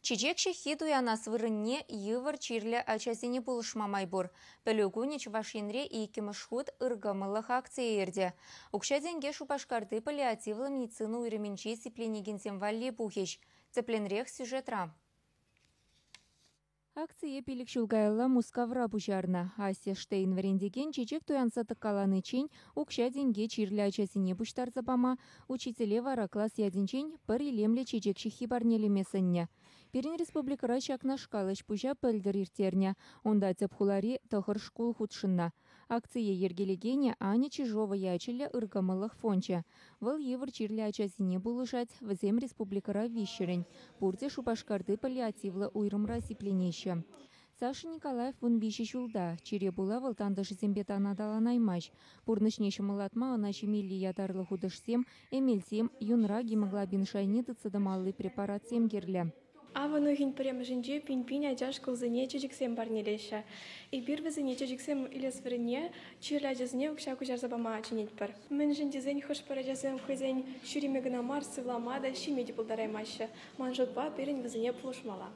Чечек ҫыххи туянас вырӑнне йывӑр чирлӗ ачасене пулӑшма май пур. Пӗлӳ кунӗ Чӑваш Енре иккӗмӗш хут ыркӑмӑллӑх акцийӗ иртӗ. Укҫа-тенке Шупашкарти паллиативлӑ медицина уйрӑмӗнче сипленекенсем валли пухӗҫ. Тӗплӗнрех сюжетра. Акцие 5 ҫул каялла Мускавра пуҫарнӑ. Ася Штейн вӗрентекен чечек туянса тӑккаланиччен укҫа-тенке чирлӗ ачасене пуҫтарса пама, учителе вара класс ятӗнчен пӗр илемлӗ чечек ҫыххи парнелеме сӗннӗ. Пирӗн республикӑра ҫакнашкал ӗҫ-пуҫа пӗлтӗр ирттернӗ. Унта тӗп хулари 9 шкул хутшӑннӑ. Акцие йӗркелекенӗ Аня Чижова ячӗллӗ ыркӑмӑллӑх фончӗ. Вӑл йывӑр чирлӗ ачасене пулӑшать, вӗсем республикӑра 300-ӗн. Пурте Шупашкарти паллиативлӑ уйрӑмра сипленеҫҫӗ. Саша Николаев 13 ҫулта. Чире пула вӑл тантӑшӗсемпе тан аталанаймасть. Пурнӑҫне ҫӑмӑллатма ӑна ҫимелли ятарлӑ хутӑшсем, эмелсем, юнра гемоглобин шайне тытса тӑмалли препаратсем кирлӗ. Авӑн уйӑхӗн пӗрремӗшӗнче пин-пин ача шкулсене чечексем парнелеҫҫӗ. Эпир вӗсене чечексем илес вырӑнне чирлӗ ачасене укҫа куҫарса пама чӗнетпӗр. Мӗншӗн тесен хӑш-пӗр ачасем хӑйсен ҫӳреме кӑна мар, сывлама та, ҫиме те пултараймаҫҫӗ. Ман шутпа, пирӗн вӗсене пулӑшмалла.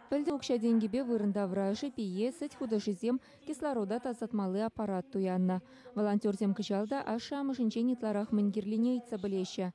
Пӗлтӗр укҫа-тенкӗпе вырӑн таврашӗ, пие, сӗт хутӑшӗсем, кислорода тасатмалли аппарат туяннӑ. Волонтерсем кӑҫал та ашшӗ-амӑшӗнчен ытларах мӗн кирлине ыйтса пӗлеҫҫӗ.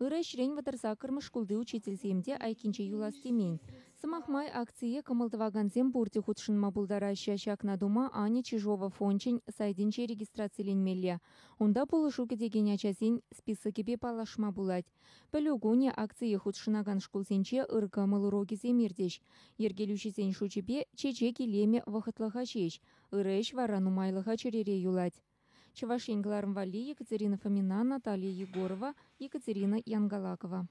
Ырӑ ӗҫрен 38-мӗш шкулти учительсем те айккинче юлас темен. Сӑмах май, акцие кӑмӑл тӑвакансем пурте хутшӑнма пултараҫҫӗ. Ҫакна тума Аня Чижова фончӗн сайтӗнче регистрациленмелле. Унта пулӑшу кӗтекен ачасен списокӗпе паллашма пулать. Пӗлӳ кунӗ акцие хутшӑнакан шкулсенче ыркӑмӑл урокӗсем иртӗҫ. Йӗркелӳҫӗсен шучӗпе чечек илемӗ вӑхӑтлӑха ҫеҫ. Ырӑ ӗҫ вара нумайлӑха чӗрере юлать. Чӑваш Ен кӑларӑм валли Екатерина Фомина, Наталья Егорова, Екатерина Янгалакова.